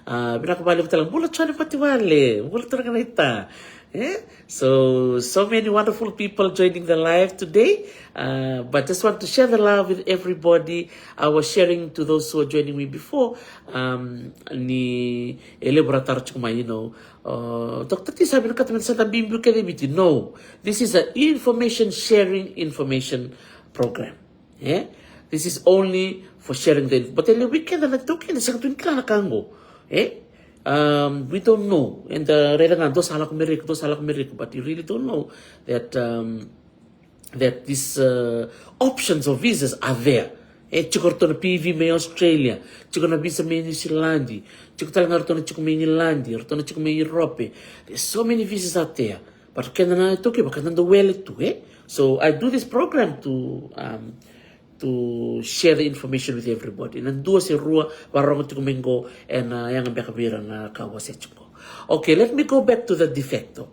Uh, vinaka vakalevu tale. Bula Jone Pativale, bula tale ga naita. Eh? So, so many wonderful people joining the live today. Uh, but just want to share the love with everybody. I was sharing to those who are joining me before. Um, ni e levu ra taro tiko mai, you know, uh, Doctor T, sa vinakata me da sa da biubiu kece i Viti. No, this is an information sharing information program. Eh? This is only for sharing the info. But e levu vei keda na taukei da sega tu ni kila na ka qo. Eh? Um, we don't know. And uh, raica ga dou sa lako Merika, dou sa lako Merika, but you really don't know that um, that these uh, options of visas are there. E tiko ratou na P V mai Australia, tiko na visa mai New Zealand, tiko tale ga ratou na tiko mai England, ratou na tiko mai Europe. There's so many visas out there. But keda na taukei, keda dau wele tu, eh? So I do this program to um, to share the information with everybody. Na dua se rua vakarorogo tiko mai qo ena yaga beka vei ira na ka au wasea tiko. Okay, let me go back to the de facto.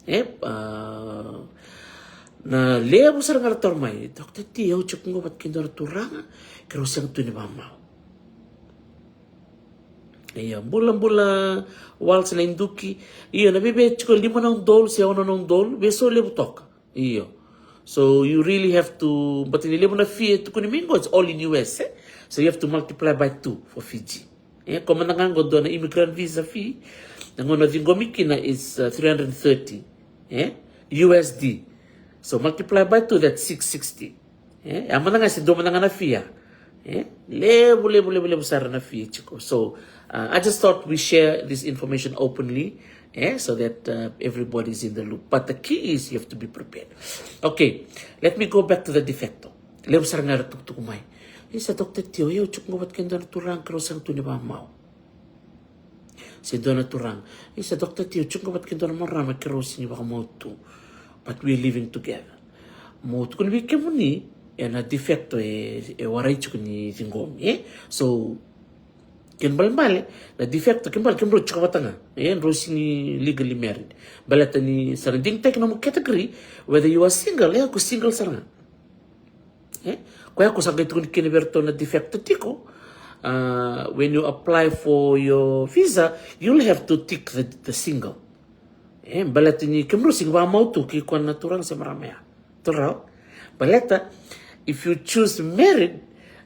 E, uh, na levu sara ga ra taro mai, Doctor T, au tiko qo vata kei dua na turaga, keirau sega tu ni vakamau. Ia, bula bula Wals na iduki. Ia, na veve tiko lima na udolu se ono na udolu, veso levu toka. Io. So you really have to, but ni levu na fee e tukuni mai qo, it's all in U S, eh? So you have to multiply by two for Fiji. E, ko mada ga qo dua na immigrant visa fee, na gauna ciqomi kina is uh, three hundred thirty, eh? U S D. So multiply by two, that's six sixty. Eh? A mada ga se dua mada ga na fee. Eh? Levu, levu, levu, levu sara na fee tiko. So uh, I just thought we share this information openly, eh? So that uh, everybody is in the loop. But the key is you have to be prepared. Okay, let me go back to the de facto. Levu sara ga era tukutuku mai. Isa, Doctor T, o yau tiko qo vata kei dua na turaga, keirau sega tu ni vakamau. Se dua na turaga. Isa, Doctor T, au tiko qo vata kei dua na marama, keirau sega ni vakamau tu. But we are living together. Mo tukuna vei kemuni, ena de facto e, e warai tiko ni ciqomi, eh? So, kena ibalebale, na de facto, kena ibalebale, kemudrau tiko vata ga, eh? Drau sega ni legally married. Baleta ni sa na digitaki nomu category, whether you are single, eh? Ko single sara ga. Eh? Koya ko sa qai tukuni kina vei iratou na de facto tiko. Uh, when you apply for your visa, you'll have to tick the, the single. Eh, baleta ni kemudrau sega ni vakamau tu kei koya na turaga se marama ya. Turaga. Baleta, if you choose married,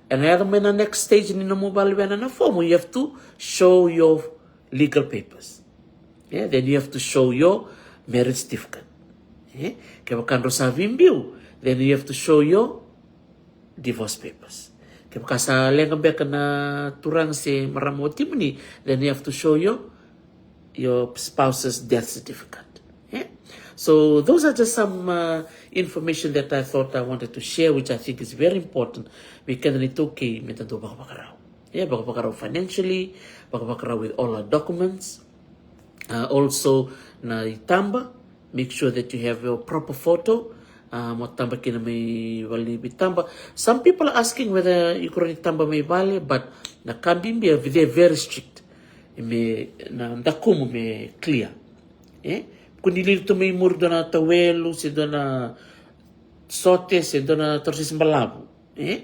ena yaco mai na next stage ni nomu vakalewena na fomu, you have to show your legal papers. Yeah, then you have to show your marriage certificate. Yeah? Kevaka drau sa veibiu, then you have to show your divorce papers. Kevaka sa leqa beka na turaga se marama watimuni, then you have to show your your spouse's death certificate. Yeah? So those are just some uh, information that I thought I wanted to share, which I think is very important. Vei keda na iTaukei me da dau vakavakarau. Yeah, vakavakarau financially, vakavakarau with all our documents. Uh, also, na itaba, make sure that you have your proper photo. Uh, mo taba kina mai vale ni veitaba. Some people are asking whether you can taba mai vale, but na ka bibi, they're very strict. Me na dakumu me clear. E? Ko ni lili tu mai muri dua na tawelu, se dua na sote, se dua na torosisi balavu. E?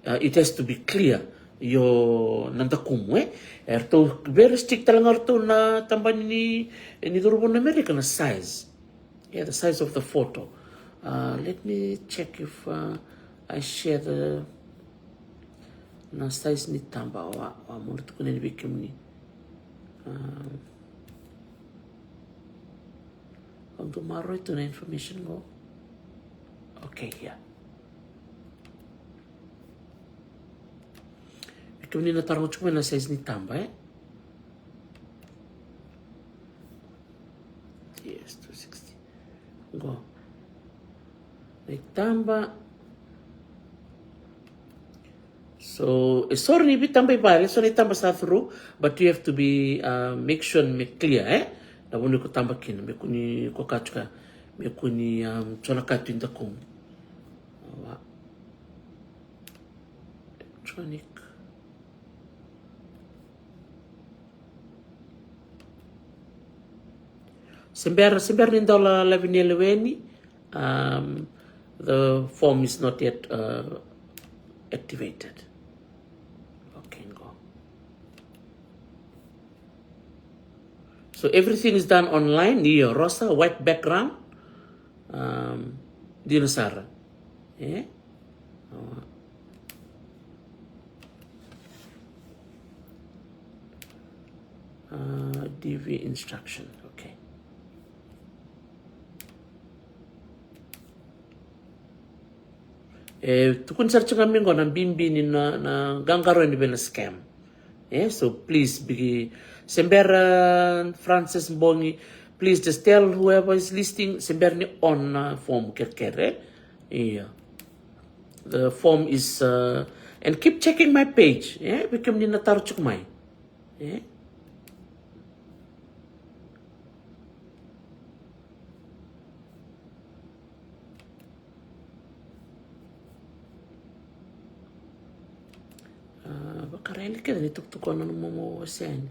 Uh, it has to be clear. Io na dakumu, e? E ratou very strict tale ga ratou na tabana ni, ni cauravou na Amerika na size. Yeah, the size of the photo. Uh, let me check if uh, I share the na size ni taba wa wa mo tukuna ni vei kemuni. Um, au dau maroroi tu na information qo. Okay, yeah. Vei kemuni na taroga tiko mai na size ni taba, e? Yes, two sixty. Qo na itaba. So e sori ni veitaba i vale, so na itaba sa through, but you have to be uh, make sure me clear, e? Na vanua ko taba kina, me kua ni ko katuka, me kua ni um, so na katu i dakumu. Awa. Electronic. Se bera, se bera ni dau lalavi ni leweni. Um, the form is not yet uh, activated. Okay, qo. So everything is done online. Io, rosa, white background. Um, dina sara. E? Uh, D V instruction. Okay. E tukuni sara tiko ga mai qo na bibi ni na, na qaqarauni vei na scam. E, so please be se bera Francis Bongi, please just tell whoever is listening se bera ni on na form kerekere. Ia. The form is uh, and keep checking my page. E, vei kemuni na taro tiko mai. E? Vakareli kece ni tukutuku na nomu wasea yani.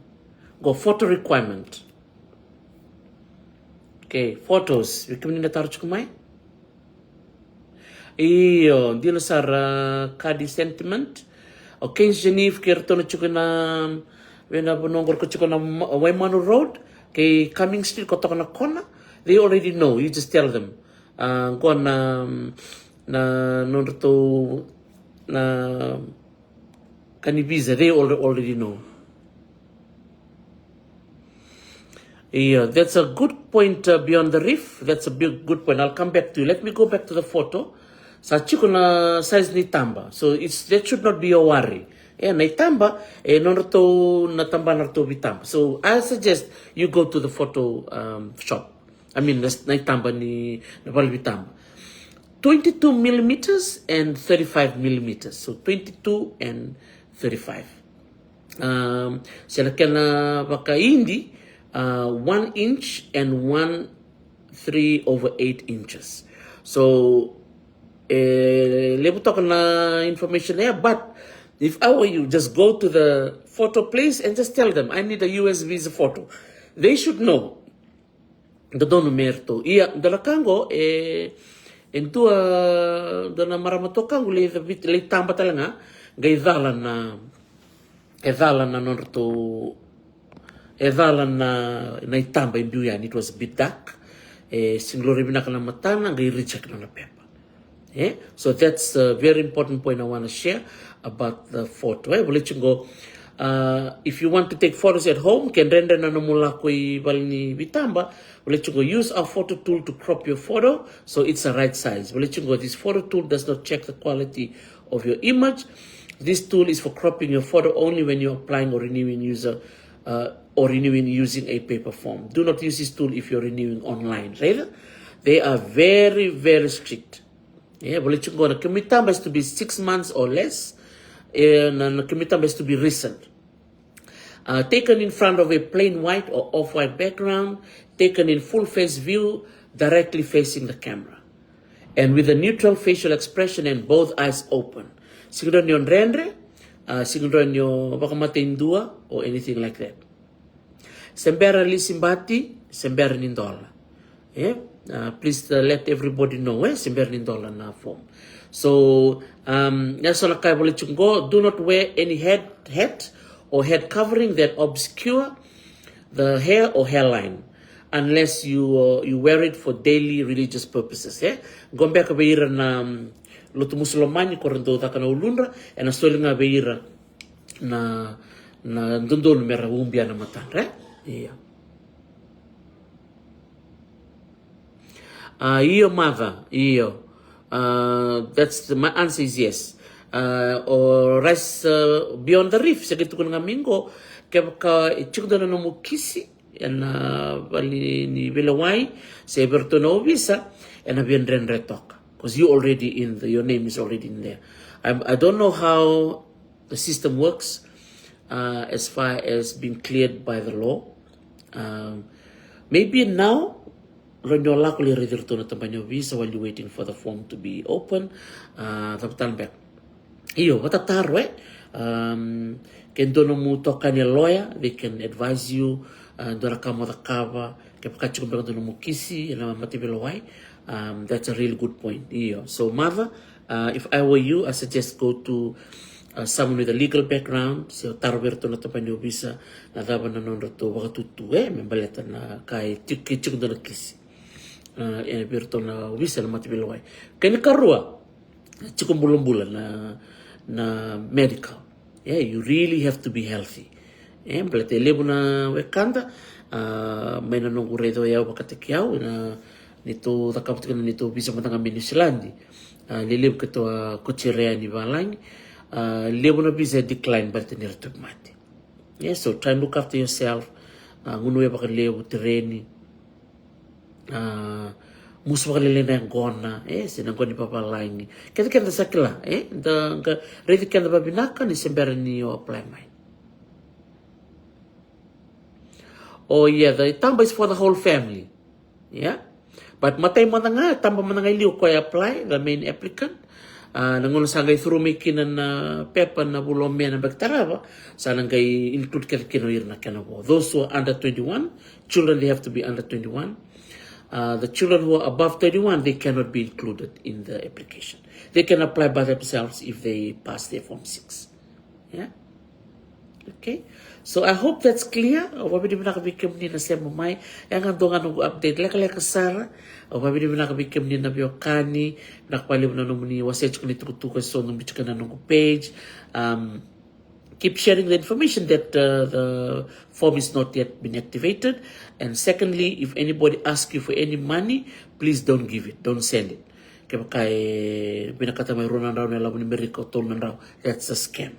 Qo photo requirement. Okay, photos. Vei kemuni na taro tiko mai. Io, dina sara kadi sentiment. O Keynes Geneve kei ratou na tiko na vei na vanua qo ko tiko na Waimanu Road kei Cumming Street ko toka na kona. They already know, you just tell them. Uh, qo na na nodratou na ka ni visa, they already, already know. Yeah, that's a good point uh, beyond the reef. That's a big good point. I'll come back to you. Let me go back to the photo. Sa tiko na size ni taba. So it's that should not be your worry. E na itaba e nodratou na taba na ratou vitaba. So I suggest you go to the photo um, shop. I mean, na itaba ni na vale vitaba. Twenty-two millimeters and thirty-five millimeters. So twenty-two and thirty-five. Um, se na kena vakaidi, uh, one inch and one three over eight inches. So, e levu toka na information there, but if I were you, just go to the photo place and just tell them, I need a U S visa photo. They should know. Dodonu me ratou. Ia, dua na ka qo, e, e dua, dua na marama toka qo, lei, lei taba tale ga, qai cala na, e cala na nodratou, e cala na, na itaba e biu yani, it was a bit dark, e, sega ni laurai vinaka na matana, qai reject na nona pepa. Eh? So that's a very important point I want to share about the photo. Eh? Vole tiko qo, uh, if you want to take photos at home, ke dredre na nomu lako i vale ni vitaba, vole tiko qo, use our photo tool to crop your photo so it's the right size. Vole tiko qo, this photo tool does not check the quality of your image. This tool is for cropping your photo only when you're applying or renewing user uh, or renewing using a paper form. Do not use this tool if you're renewing online. Raica? They are very, very strict. Yeah, vale, tiko qo na kemu itaba has to be six months or less. E, na, na kemu itaba has to be recent. Uh, taken in front of a plain white or off-white background, taken in full face view, directly facing the camera. And with a neutral facial expression and both eyes open. Sega ni o dredre, uh, sega ni o vakamataidua or anything like that. Se bera lisi bati, se bera ni dola. E? Uh, please, uh, let everybody know, e? Se bera ni dola na form. So, um, ya so na ka e vale tiko qo, do not wear any head, hat or head covering that obscure the hair or hairline, unless you, uh, you wear it for daily religious purposes, e? Qo beka vei ira na, um, lotu Musulomani, ko ra dau caka na uludra, ena soli ga vei ira na, na dodonu me ra ubia na matadra, e? Io. A, io, mother, io. Uh, that's the, my answer is yes. Uh, o rise, uh, beyond the reef, se qai tukuna ga mai qo, kevaka e tiko dua na nomu kisi ena vale ni veilewai, se vei iratou na ovisa, ena via dredre toka. Because you already in the, your name is already in there. I'm, I don't know how the system works, uh, as far as being cleared by the law. Um, maybe now, rau ni o lako lai raici iratou na tabana ni ovisa while you waiting for the form to be open. Uh, cava tale beka. Io, vatataro, e? Um, ke dua nomu itokani e lawyer, they can advise you, uh, dua na ka mo cakava, kevaka tiko beka dua nomu kisi ena mataveilewai. Um, that's a really good point. Io. So, mother, uh, if I were you, I suggest go to, uh, someone with a legal background, se o taro vei iratou na tabana ni ovisa, na cava na nodratou vakatutu, e, me baleta na ka e tiko, ke tiko dua na kisi. Uh, e vei iratou na ovisa na mataveilewai. Kena ikarua, tiko bulabula na, na medical. Yeah, you really have to be healthy. E, baleta e levu na wekada, a, mai na noqu raica o yau vakataki au, na, neitou cakava tiko na neitou visa mada ga mai Niusiladi. A, lelevu keitou a koti ira yani valagi. A, levu na visa e decline baleta ni ra tauvimate. Yeah, so try and look after yourself. A, gunuva vakalevu, tereni. A, musu vakalailai na yaqona, e, se na yaqona ni vavalagi. Keda, keda sa kila, e, da qai raici keda vavinaka ni se bera ni o apply mai. Oh yeah, the taba is for the whole family. Yeah. But matai mada ga, taba mada ga e liu o koya e apply, the main applicant. A, na gauna sa qai curu mai kina na pepa na vula o Me na yabaki tarava, sa na qai include kece kina o ira na kena vo. Those who are under twenty-one, children, they have to be under twenty-one. Uh, the children who are above twenty-one, they cannot be included in the application. They can apply by themselves if they pass their form six. Yeah? Okay. So I hope that's clear. Au vakavinavinaka vei kemuni na sema mai. E ga dua ga noqu update lekaleka sara. Au vakavinavinaka vei kemuni na veiwekani. Vinaka vakalevu na nomuni wasea tiko ni tukutuku eso, nomuni tiko na noqu page. Um, keep sharing the information that, uh, the form is not yet been activated. And secondly, if anybody asks you for any money, please don't give it, don't send it. Kevaka e vinakata mai rua na drau na yalavu ni Merika, o tolu na drau, that's a scam.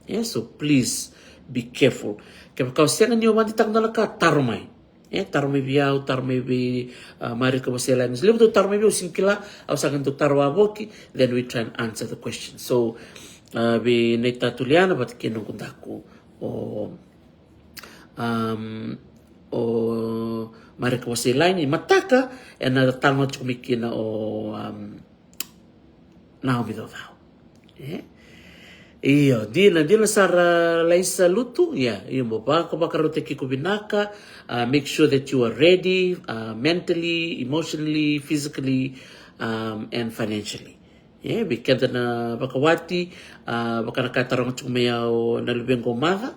Yeah, so please be careful. Kevaka o sega ni o vakadeitaka na ka, taro mai. E, taro mai vei au, taro mai vei, uh, Marika Vosa Laini. Levu dau taro mai vei au, sega ni kila, au sa qai dau taro wavoki, then we try and answer the question. So, uh, vei Naita Tuliana vata kei noqu daku o, um, o Marika Vosa Laini, mataka ena talanoa tiko mai kina o, um, Naomi Caucau. E? Io, dina, dina sara Laisa Lutu, ia, io, mo vaka, vakarautaki iko vinaka, uh, make sure that you are ready, uh, mentally, emotionally, physically, um, and financially. Ia, vei keda na vakawati, uh, vaka na ka e taroga tiko mai au na luvequ o Maca,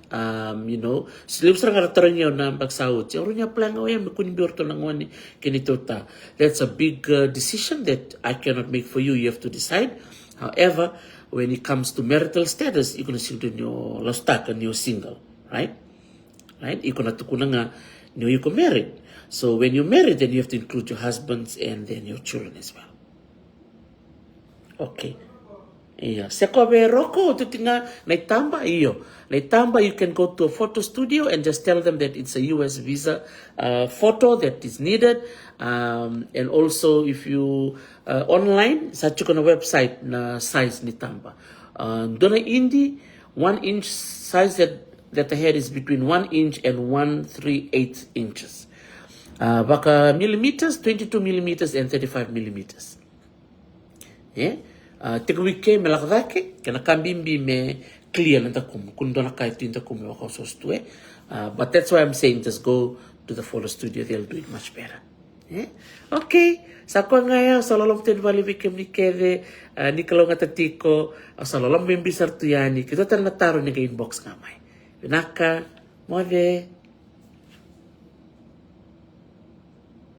um, you know, so levu sara ga ra tarogi au na yabaki sa oti. Au rawa ni apply ga o yau me kua ni biu o ratou na gone kei neitou ta. That's a big, uh, decision that I cannot make for you. You have to decide. However, when it comes to marital status, iko na sega ni o lasutaka ni o single, right? Right? Iko na tukuna ga ni o iko married. So when you married, then you have to include your husbands and then your children as well. Okay. Io, se ko vei Roko, tu tiko ga na itaba, io. Na itaba, you can go to a photo studio and just tell them that it's a U S visa uh, photo that is needed. Um, and also, if you uh, online, sa tiko na website na size ni taba. Uh, dua na idi, one inch size that, that I had is between one inch and one three eight inches. Uh, vaka millimeters, twenty-two millimeters and thirty-five millimeters. E? Uh, tiko vei kemuni me lako cake, kena ka bibi me clear na dakumu. Kua ni dua na ka e tu e dakumu e vakaososo tu, e? Uh, but that's why I'm saying just go to the photo studio, they'll do it much better. E? Okay, sa koya ga ya, sa loloma tu yani vale vei kemuni kece, uh, ni kalougata tiko, uh, sa loloma me bibi sara tu yani, keitou tale na taro ni qai inbox ga mai. Vinaka, moce.